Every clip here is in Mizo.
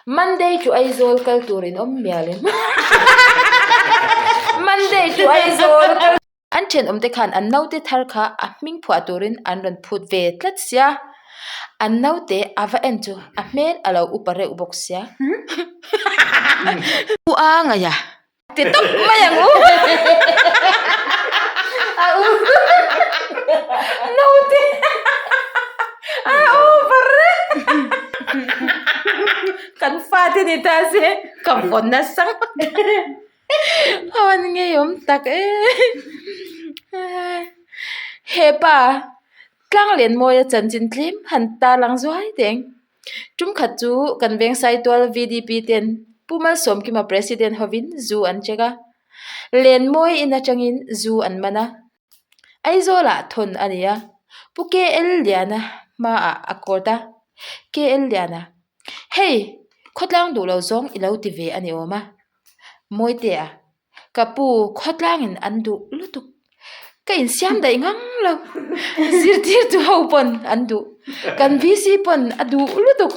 Monday to Aizawl kal tur in awm mial em? Monday to Aizawl kal An thenawmte khan an naute thar kha a hming phuah turin an rawn phut ve tlat sia, an naute a va en chu a hmel a lo upa reuh bawk sia. U a ngaih a ti tawp mai ang u. A u naute a upa reuh kan fate ni ta se ka vawn nasa Aw an ngeiawm tak e hepa Tlanglianmawia chanchin tlem han tarlang zuai teng tum khat chu kan veng Saitual VDP ten Pu Malsawmkima President hovin zu an check a Lenmawi in atangin zu an man a Aizawlah thawn a ni a Pu KL Liana hmaah a court a KL Liana hei khawtlang duh lo zawng i lo ti ve a ni awm a. Mawitea, Ka pu khawtlangin an duh lutuk. Ka insiam daih ngang lo. Zirtirtu ho pawn an duh. Kan VC pawn a duh lutuk.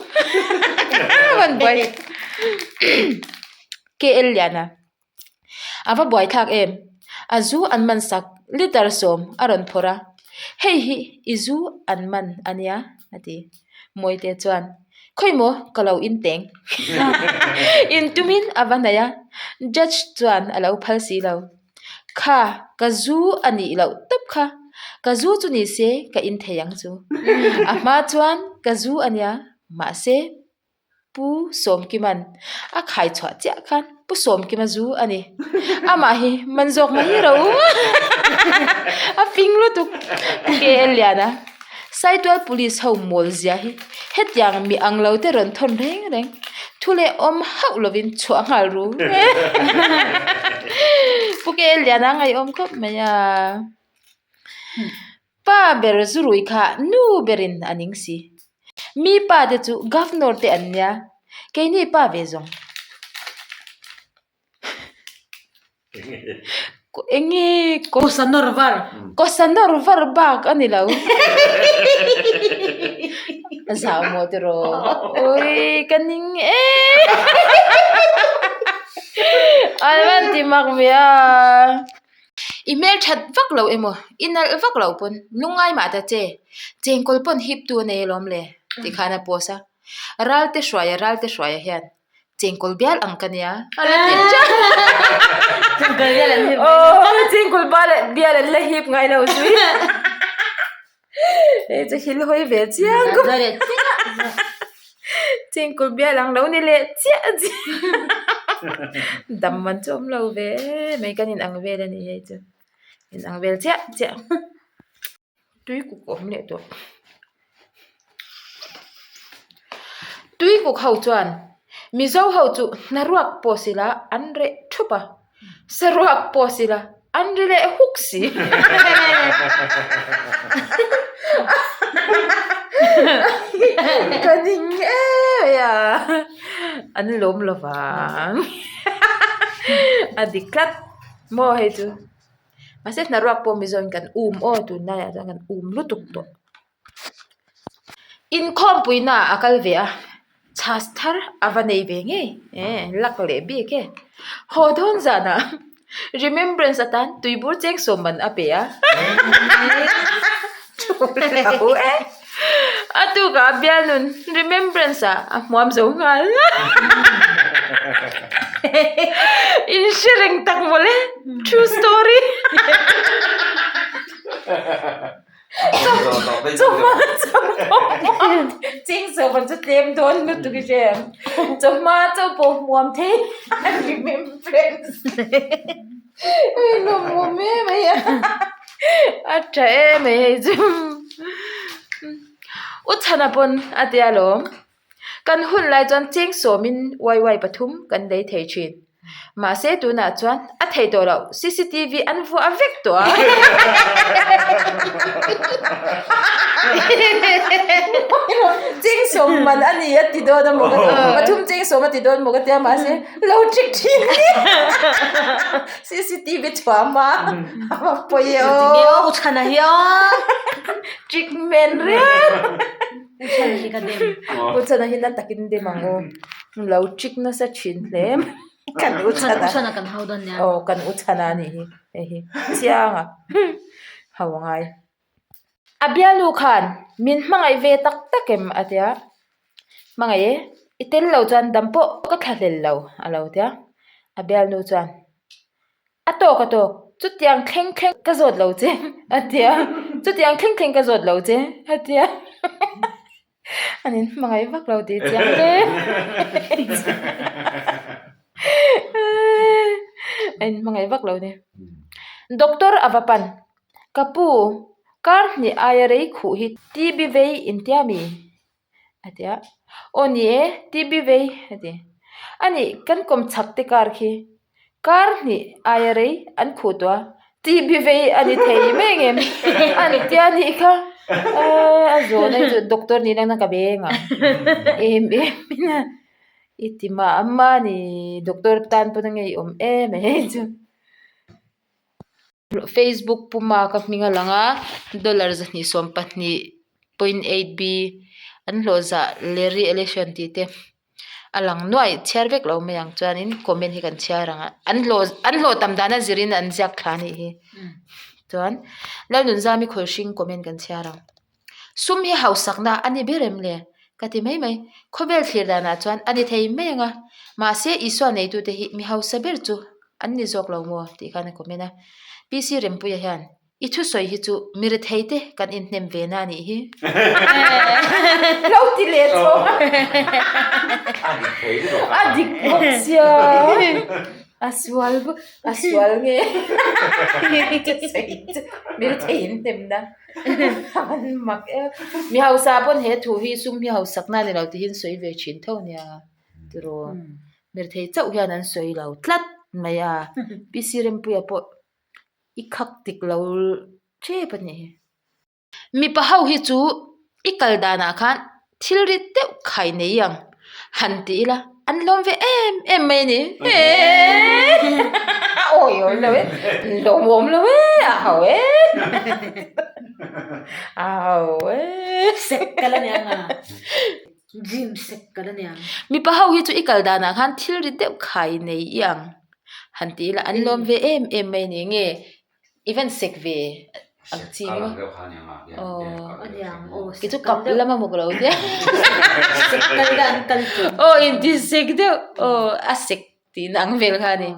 Rawn buai. KL Liana, A va buaithlak em? A zu an man sak liter sawm a rawn phawrh a. Hei hi i zu an man a nia a ti. Mawite chuan, Khawi maw ka lo inteng? Intumin a va hnaih a, Judge chuan a lo phal si lo. Kha, ka zu a nih loh tawp kha, ka zu chu ni se ka in thei ang chu. A hma chuan ka zu a nia, mahse Pu Sawmkima'n a khai chhuah chiah khan Pu Sawmkima zu a ni. Amah hi man zawk mai ro a fing lutuk Pu KL Liana. Saitual Police ho mawl zia hi hetiang mi ang lo te rawn thawn reng reng thu leh awm hauh lovin chhuah nghal ru Pu KL Liana ngaihawm khawp mai a. Pa ber zurui kha nu berin a ning si. Mi pa te chu governor te an nia, keini pa ve zawng. Enge Kawsa nawr var. Kawsa nawr var bak a ni lo. A zau maw tiraw? Ui ka ning e. An van ti mak ve a. I hmel that vak lo emaw, i nalh vak lo pawn lungngai mah ta che, chengkawl pawn hip tu a nei alawm le tih khan a post a. Ralte hruaia ralte hruaia hian chengkawl bial ang ka nia a la ti teuh. Chengkawl bial an hip Aw chengkawl bial an la hip ngai lo zui. Hei chu hil hawi ve chiang khawp Zawi leh chiah chiah. Chengkawl bial ang lo ni leh chiah chiah. Dam man chu awm lo ve mai kan in ang vel a ni hei chu. In ang vel chiah chiah. Tui kuk a awm leh tawh. Tui kuk ho chuan Mizo ho chu hnaruak pawh sila an reh thup a. Saruak pawh sila an ri leh huk si. Ka ning em a, an lawm lo vang. A dik tlat maw hei chu. Mahse hnaruak pawh Mizo in kan um aw tunlaiah chuan kan um lutuk tawh. Inkhawmpuina a kal ve a, chhas thar a va nei ve ngei e lak leh bik e. Haw dawn zanah remembrance atan tuibur cheng sawm man a pe a. Thu lo e. A tukah a bialnun remembrance ah a hmuam zo nghal. Inhre reng tak mawle true story. Chawhma chauh cheng sawm an chu tlem dawn lutuk i hre em chawhma chauh pawh hmuam thei a remembrance hei lawmawm em mai a a tha em mai hei chu u chhana pawn a tia lawm. Kan hun lai chuan cheng sawmin YY pathum kan lei thei thin. Mahse tunah chuan a thei tawh loh cctv an vuah vek tawh a. Cheng sawm man a ni a ti dawn a maw ka ti pathum cheng sawm a ti dawn maw ka tia mahse lo trick thin hle. Cctv thuam a a va pawi e aw. U chhana hi aw. Trick men reng. U chhana hi ka dem. U chhana hi na takin dem ang aw. Lo trick nasa thin hle mai. Kan u chhana. Kan u chhana kan hau dawn nia. Aw kan u chhana a nih hi hei hi chiang a hau a ngai. A bialnu khan min hmangaih ve tak tak em a tia hmangaih e i tel lo chuan dam pawh ka thla hlel lo a lo tia a bialnu chuan a tawk a tawk chutiang thleng thleng ka zawt lo che a tia chutiang thleng thleng ka zawt lo che a tia. An in hmangaih vak lo tih chiang hle a in hmangaih vak lo ni. Doctor a va pan ka pu kar hnih aia rei khuh hi TB vei intia mi? a ti a aw ni e TB vei a ti a nih kan kawm chhak te kar khi Kar hnih aia rei an khuh tawh a, TB vei a ni thei mai ang em? An tia nih kha a zawhna hi chu doctor nih nana ka beng ang em em in a i ti mah mah a ni doctor tan pawn a ngeiawm em a hei chu. Facebook puma ka hming a lang a dollar 220 .8 b an hlawh zah Larry Ellison tih te. A lang nuai chhiar vek lo mai ang chuanin comment hi kan chhiar ang a an hlawh an hlawh tam dan a zirin an ziak thla a nih hi chuan Lalnunzami khawihring comment kan chhiar ang sum hi hausakna a ni ber em le ka ti mai mai khawvel thlir danah chuan a ni thei mai ang a mahse Isua neitute hi mi hausa ber chu an ni zawk lo maw tih khan a comment a P C Rempuia hian. I thusawi hi chu mi rethei te kan inhnem ve na anih hi. Lo ti leh chawk a. A dik bawk sia. A sual bawk a sual nge. Mi rethei inhnem na. An mak em. Mi hausa pawn he thu hi sum hi hausak na ni lo tihin sawi ve thin tho nia. Tiraw. Mi rethei chauh hian an sawi lo tlat mai a. P C Rempuia pawh. I khak dik lo tep a ni. Mipa ho hi chu i kal danah khan thil rit deuh khai nei ang han ti ila an lawm ve em em mai a ni. A awi awm lo e, lawm awm lo e, a ho e, a ho e. Sek kal a niang a, gym sek kal a niang. Mipa ho hi chu i kal danah khan thil rit deuh khai nei i ang. Han ti ila an lawm ve em em mai ni nge event sek ve ang chi ni maw aw kei chu kap lam a mawk lo tia aw inti sek deuh aw a sek tihna ang vel kha a ni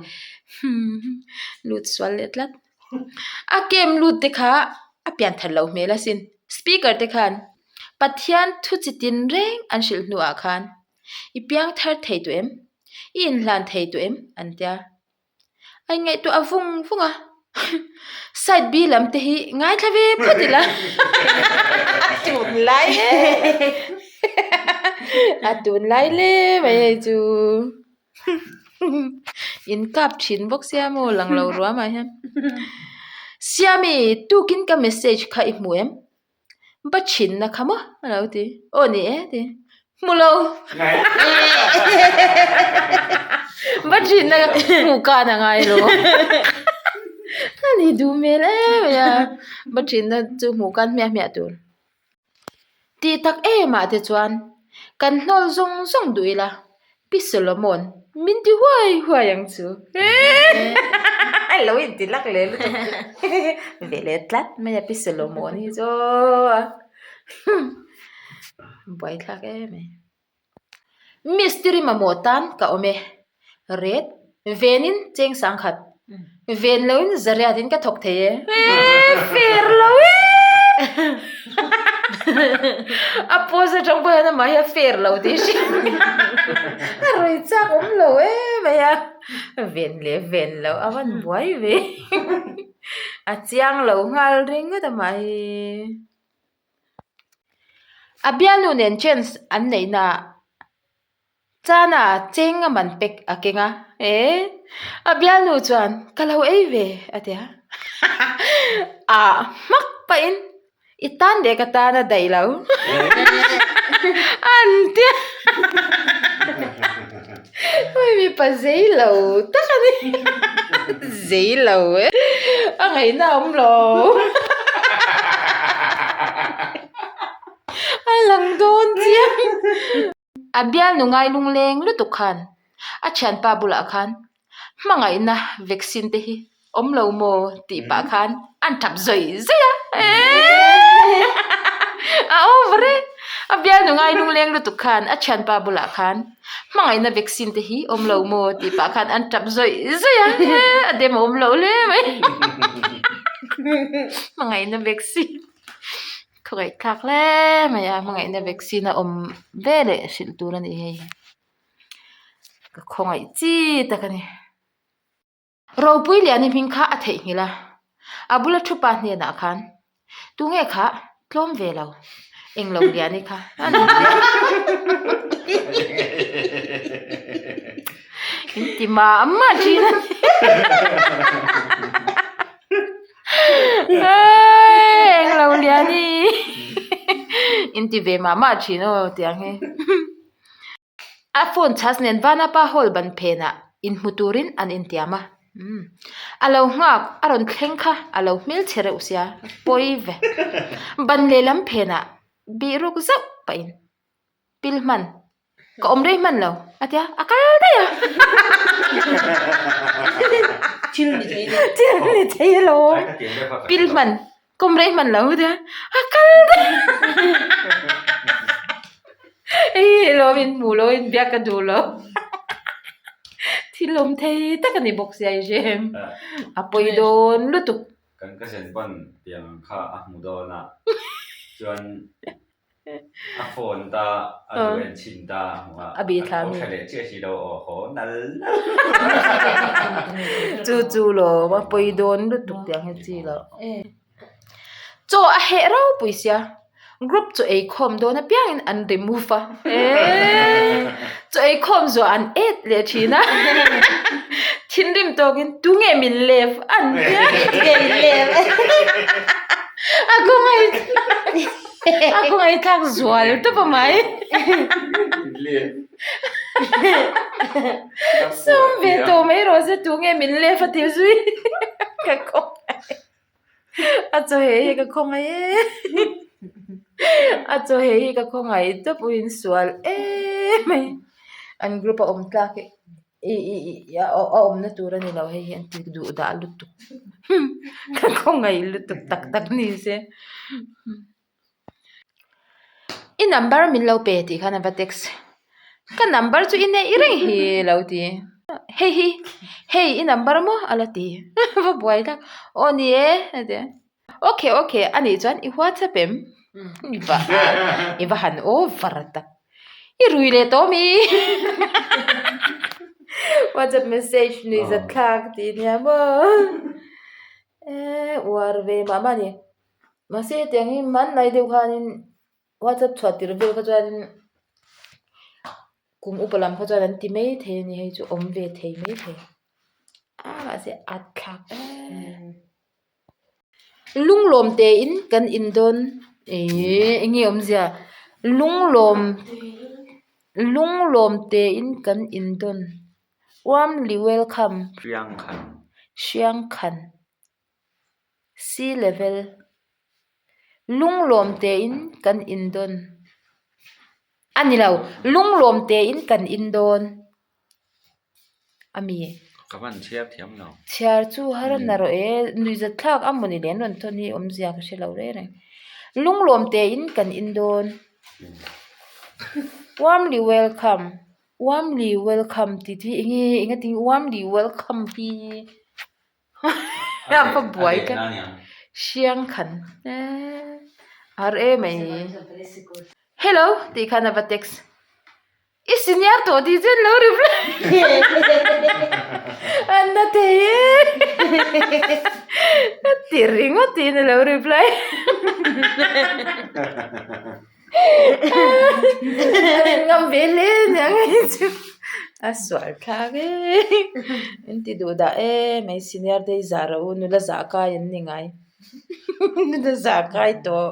lut sual leh tlat a camp lut te kha a pian that loh hmel asin speaker te khan Pathian thu chi tin reng an hrilh hnuah khan. I piang thar thei tawh em? I inhlan thei tawh em? An tia. A inngaihtuah a vung vung a, Side B lam te hi ngaithla ve phawt ila. A tunlai e! A tunlai hle mai hei chu. In kap thin bawk sia maw lang lo ruamah hian. Siami, tukin ka message kha i hmu em? Ba thinna kha maw a lo ti aw ni e ti hmu lo ba thinna hmuh kan a ngai lo a ni duh hmel em mai a ba thinna chu hmuh kan hmiah hmiah tur tih tak em ah te chuan kan hnawl zawng zawng duh ila. Pi Solomon, min ti huai huai ang chu. Lo inti lak leh lutuk chu. Ve leh tlat mai a Pi Solomon hi chu. Buaithlak em mai. Mistiri mamawh tan ka awm e. Ret, venin cheng sangkhat. Ven lo in zariat in ka thawk thei e. Fair lo e. A post atang pawh hian amah hi a fair lo tih hriat. A rawi chak awm lo e mai a. Ven leh ven lo a van buai ve. A chiang lo nghal ringawt amah hi. A bialnu nen chance an neihna ah. Chana cheng a man pek a keng a, eh a bialnu chuan ka lo ei ve a ti a, ah hmak pahin i tan leh ka tan a daih lo an ti a, hei mipa zei lo tak a ni, zei lo e a ngaihna a awm lo a lang dawn chiang. A bialnu ngai lungleng lutuk khan a thianpa bulah khan hmangaihna vaccine te hi awm lo maw tih pah khan an tap zawih zawih a eeii a over e a bialnu ngai lungleng lutuk khan a thianpa bulah khan hmangaihna vaccine te hi awm lo maw tih pah khan an tap zawih zawih a eee a dem a awm lo hle mai hmangaihna vaccine khawngaih thlak hle mai a hmangaihna vaccine a awm ve leh hrilh tur a ni hei ka khawngaih chi tak a ni. Ropui Liani hming kha a theihnghilh a, a bula thu pa hnenah khan, Tunge kha tlawm ve lo, englo Liani kha a ni in ti mah mah thin a ni. Englo Liani in ti ve mah mah thin aw tiang hi. A phone chhas nen Vanapa hall ban phenah inhmu turin an intiam a. Umm. A lo nghak a rawn thleng kha a lo hmelchhe reuh sia pawi ve. Ban lehlam phenah bih ruk zauh pahin pil hman ka awm rei hman lo a tia a kal daih a. Thil ni thei lo. Thil ni thei lo. Pil hman Ka awm rei hman lo nia a kal daih hei hi lawm in hmuh lo in biak ka duh lo thil awm thei tak a ni bawk sia i hrem a pawi dawn lutuk. Kan cousin pawn tiang ang kha a hmu dawn a chuan A phone ta, a lu en chhin ta a hmu a, a bih thla mi. A tho tha leh chiah si lo aw haw nal nal. Chu chu lawm a pawi dawn lutuk tiang hi chi loh. Chaw a heh ropui sia, group chaw ei khawm dawn apiangin an remove a, eeii chaw ei khawm zuah an et leh thin a, thinrim tawkin tunge min lev an tia. A khawngaih a khawngaih thlak zual tawp a mai sawm ve tawh mai rawh se tunge min lef a ti zui ka khawngaih a chaw heh hi ka khawngaih e a chaw heh hi ka khawngaih tawp u insual em mai an group a awm tlak hi. I i i a awmna tur a ni lo hei hi an ti duh dah lutuk ka khawngaih lutuk tak tak ni se i number min lo pe tih khan a va text ka number chu i neih reng hi lo ti hei hi hei i number maw a la ti va buai tak aw ni e a ti a. Ok ok a nih chuan i whatsapp em? I va i va han over tak i rui leh tawh mi whatsapp message nui zat thlak tih nia maw eh uar ve mah mah a ni mahse hetiang hi hmanlai deuh khanin whatsapp chhuah tirh vel kha chuanin kum upa lam kha chuan an ti mai thei a ni hei chu awm ve thei mai thei a mahse at thlak em. Lunglawm tein kan in dawn ihh eng nge awmzia lunglawm lunglawm tein kan in dawn warmly welcome hriangkhan sea level lunglawm tein kan in dawn a ni lo lunglawm tein kan in dawn. A mi. Ka van chhiar thiam lo. Chhiar chu har a na rawh e, nuihzat thlak a mawni leh an rawn thawn hi awmzia ka hre lo reng reng. Lunglawm tein kan in dawn. Warmly welcome, warmly welcome tih hi eng nge engatinge warmly welcome hi a va buai tlat. Hriang khan eee har em mai. Hello tih khan a va text. I senior tawh tih chu an lo reply an na thei e a ti ringawt tiin a lo reply a in ngam ve hle aniang hei chu a sual thlak e in ti duh dah em mai senior te hi zah rawh u nula zah kai an ni ngai nula zah kai tawh.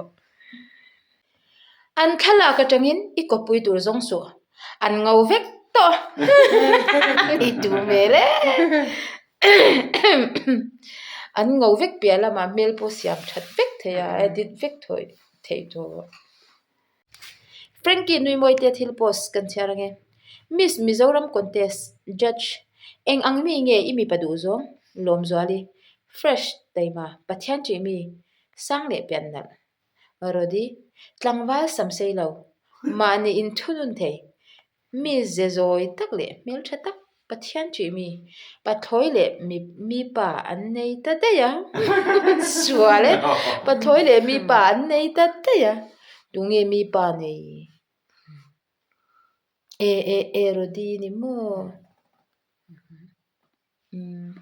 An thlalak atangin i kawppui tur zawng suh an ngo vek tawh i tu hmel e an ngo vek piah lamah hmel pawh siam that vek thei a edit vek thawih theih tawh. Frankie Nuimawitea thil post kan chhiar ange. Miss Mizoram contest judge eng ang mi nge i mipa duh zawng? Lawmzuali, Fresh, Taima, Pathian ṭih mi, sang leh pian nalh. Rody, Tlangval samsei lo, mahni inthunun thei, Mi ze zawi tak leh hmeltha tak Pathian ṭih mi, pathlawi leh mi mipa an nei ta daih a, sual e, pathlawi leh mipa an nei ta daih a, tunge mipa nei? E e e Rody ni maw? Umm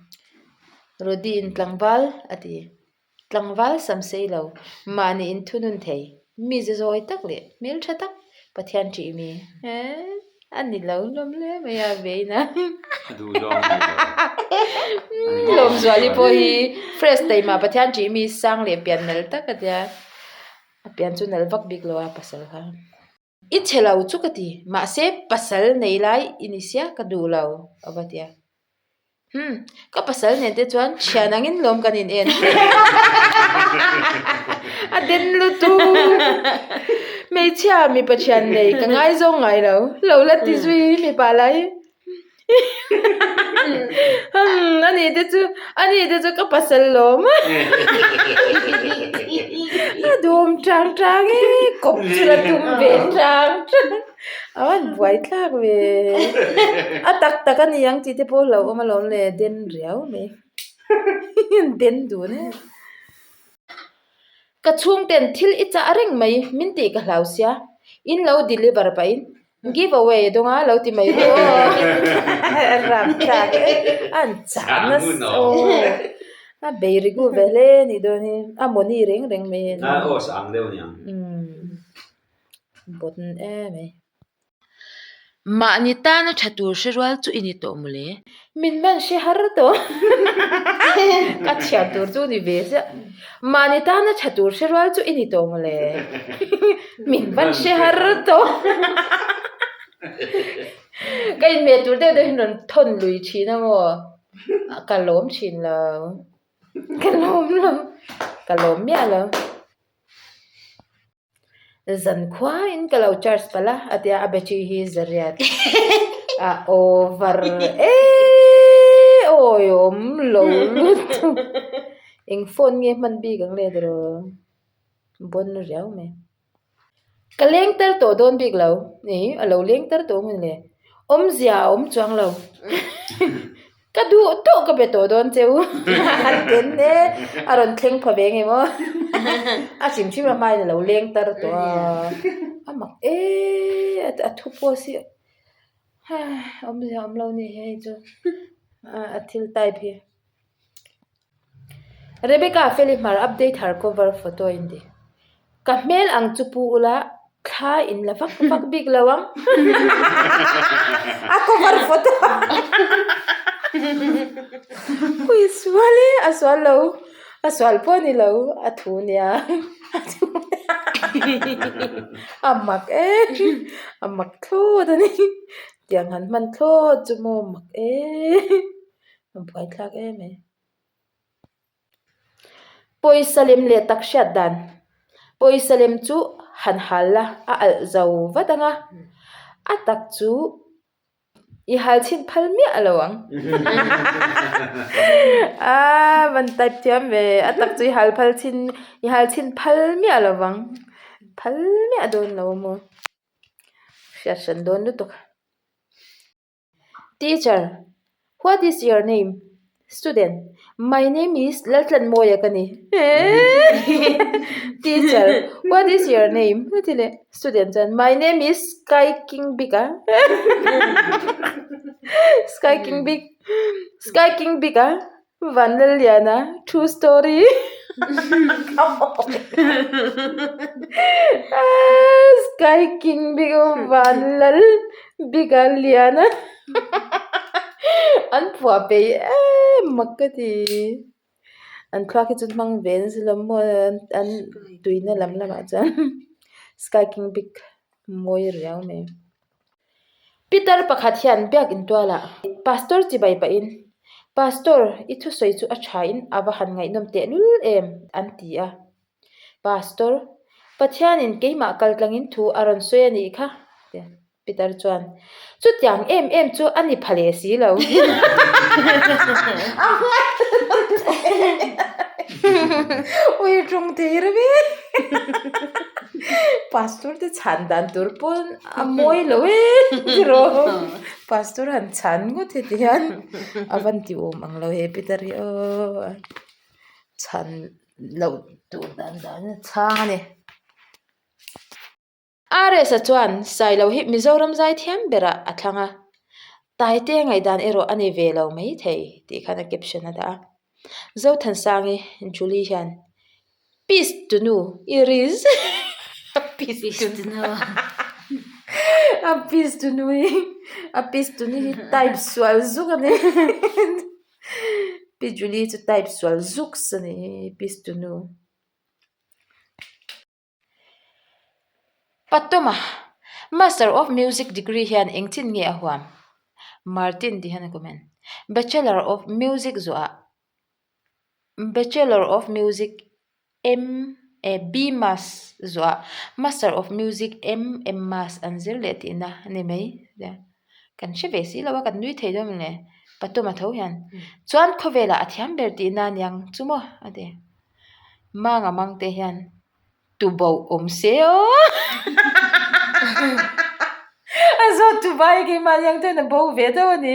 Rody in tlangval a ti. Tlangval sam sei lo, mahni in thunun thei, mi ze zawi tak leh hmel tha tak Pathian ṭih mi a ni lo hlawm hle mai a vein a. A duh zawng a ni lo. Lawmzuali pawh hi fresh taima Pathian ṭih mi sang leh pian nalh tak a tia, a pian chu nalh vak bik lo a pasal kha. I chhe lo chu ka ti, mahse pasal nei lai i ni sia ka duh lo a va ti a. Hum, ka pasal nen te chuan thian angin lawm kan in en. A den lutuk. Hmeichhia mipa thian nei ka ngaizawng ngai lo, lo la ti zui mipa lai. Hum, ani te chu, ani te chu ka pasal lawm a. A dawm tang tang e, kawp chu la tum ve tang tang. A van buai thlak ve. A tak tak a ni ang tih te pawh a hlauhawm alawm le, den riau mai. Den dun e. Ka chhungten thil i chah reng mai min tih ka hlau sia, in lo deliver pahin Give away a dawng a lo ti mai ru aw. A rap thlak e. A an chah nasa aw. A bei ri gu ve hle ni dawn hi. A mawni reng reng mai a ni. A aw sa ang deuh a niang. Umm. Bawt em mai. Mahni tana tha tur hre rual chu i ni tawh mawle. Min man hre har tawh. Ka chhiar tur chu ni ve chiah. Mahni tana tha tur hre rual chu i ni tawh mawle. Min van hre har tawh. Ka inmeh tur deuh deuh hi rawn thawn lui thin a maw. Ka lawm thin lo. Ka lawm lo. Ka lawm miah lo. Zan khuain ka lo charge palh a, a tia a battery hi zariat a over eee awi awm lo lutuk eng phone nge hman bik ang le tiraw bon riau mai ka leng tel tawh dawn bik lo ih a lo leng tel tawh maw le awmzia a awm chuang lo. Ka duh duh ka be tawh dawn che u a ten e, a rawn thleng pha ve ngei maw a hrim hrim a hmain a lo leng tar tawh a, a mak e a thu pawh si awmzia awm lo ni hei chu a thil type hi. Rebecca Feli hmar update her cover photo a inti. Ka hmel ang chu pu ula thla in la vak vak bik lo ang. A cover photo Ui sual e a sual lo a sual pawh a ni lo a thu nia a thu a mak e a mak thlawt a ni tiang han hman thlawt chu maw mak e a buaithlak em e. Pawisa lem leh tak hriat dan. Pawisa lem chu han hal la, a alh zo vat ang a, a tak chu i hal chhin phal miah lo ang. Aaa van type thiam ve, a tak chu i hal phal chhin, i hal chhin phal miah lo vang, phal miah dawn lo maw. Hriat hran dawn lutuk. Teacher, What is your name? Student, My name is Laltlanmawia ka ni. Teacher, What is your name? A ti leh. Student chuan, My name is Sky King Big a. Sky King Big. Sky King Big a. Vanlalliana true story Sky King bik a Vanlal bik a Liana an phuah peih em mak ka ti an thluak hi chu hmang ve nasa lo maw an tuina lam lamah chuan Sky King bik mawi riau mai. Peter pakhat hian biakin tualah Pastor chibai pahin, Pastor, i thusawi chu a thain a va han ngaihnawm tehlul em? an ti a. Pastor, Pathianin keimah kaltlangin thu a rawn sawi a nih kha, Peter chuan, Chutiang em em chu a ni pha leh si lo. Ui tawng thei reuh e. Pastor te chhan dan tur pawn a mawi lo e tiraw. Pastor han chhan ngawt heti hian a van ti awm ang lo he Peter hi aw. Chhan loh tur dan dan a chhang a ni. RS-a chuan Sailo hi Mizoram zaithiam berah a thlang a, Taite ngaihdan erawh a ni ve lo mai thei tih khan a caption a dah a. Zothansangi, Julie hian Peace to nu i riz Peace to nu A peace to nu hi a peace to nu hi type sual zuk a ni Pi Julie chu type sual zuks a ni Peace to nu. Patuma, Master of Music degree hian engchin nge a huam? Martin tih hian a comment. Bachelor of Music zuah Bachelor of Music M eh B Mas zuah Master of Music M M Mas an zir leh tihna a ni mai. Kan hre ve si lo a, kan nui thei dawn mawle. Patuma tho hian chuan khawvelah a thiam ber tihna a niang chu maw a ti. Manga mangte hian tuboh awm se aw a zawt tubai keimah hian chuan a bo ve deuh a ni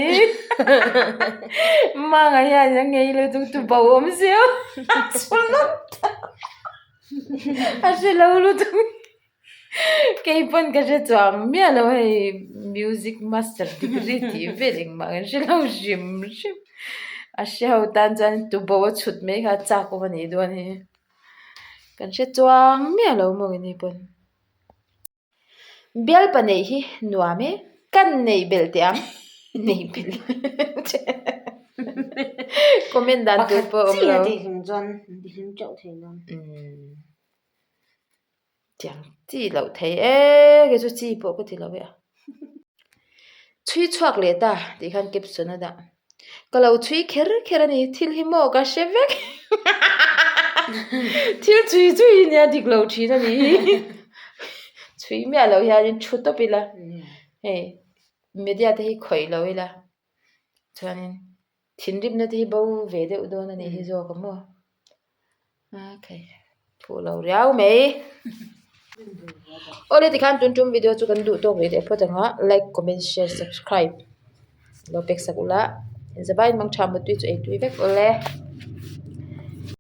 manga hian a ngei lo chu tuboh awm se aw a chhun nawt a hre lo lutuk. Kei pawn ka hre chuang miah lo hei music master degree tih vel engmah kan hre lo hrim hrim a hre ho tan chuan tubo a chhut mai kha a chak awm a nih dawn hi kan hre chuang miah lo maw keini pawn bialpa neih hi nuam e kan neih belh teh ang neih belh comment dan tur pawh a awm lo. Tiang chi loh thei e kei chu chi pawh ka ti lo e a. Chhui chhuak leh ta tih khan caption a dah. Ka lo chhui kher kher a ni thil hi maw ka hre vek thil chhui chhui hi nia dik lo thin a ni hi chhui miah loh hianin thu tawp ila hei media te hi khawih lo ila chuanin thinrimna te hi bo ve deuh dawn a nih hi zawk a maw. Okay phuh lo riau mai awle tikhan tun tum video chu kan duh tawk rih leh phawt ang a like comment share subscribe lo pek sak ula inzavaiin mang tha mutui chu ei tui vek awle.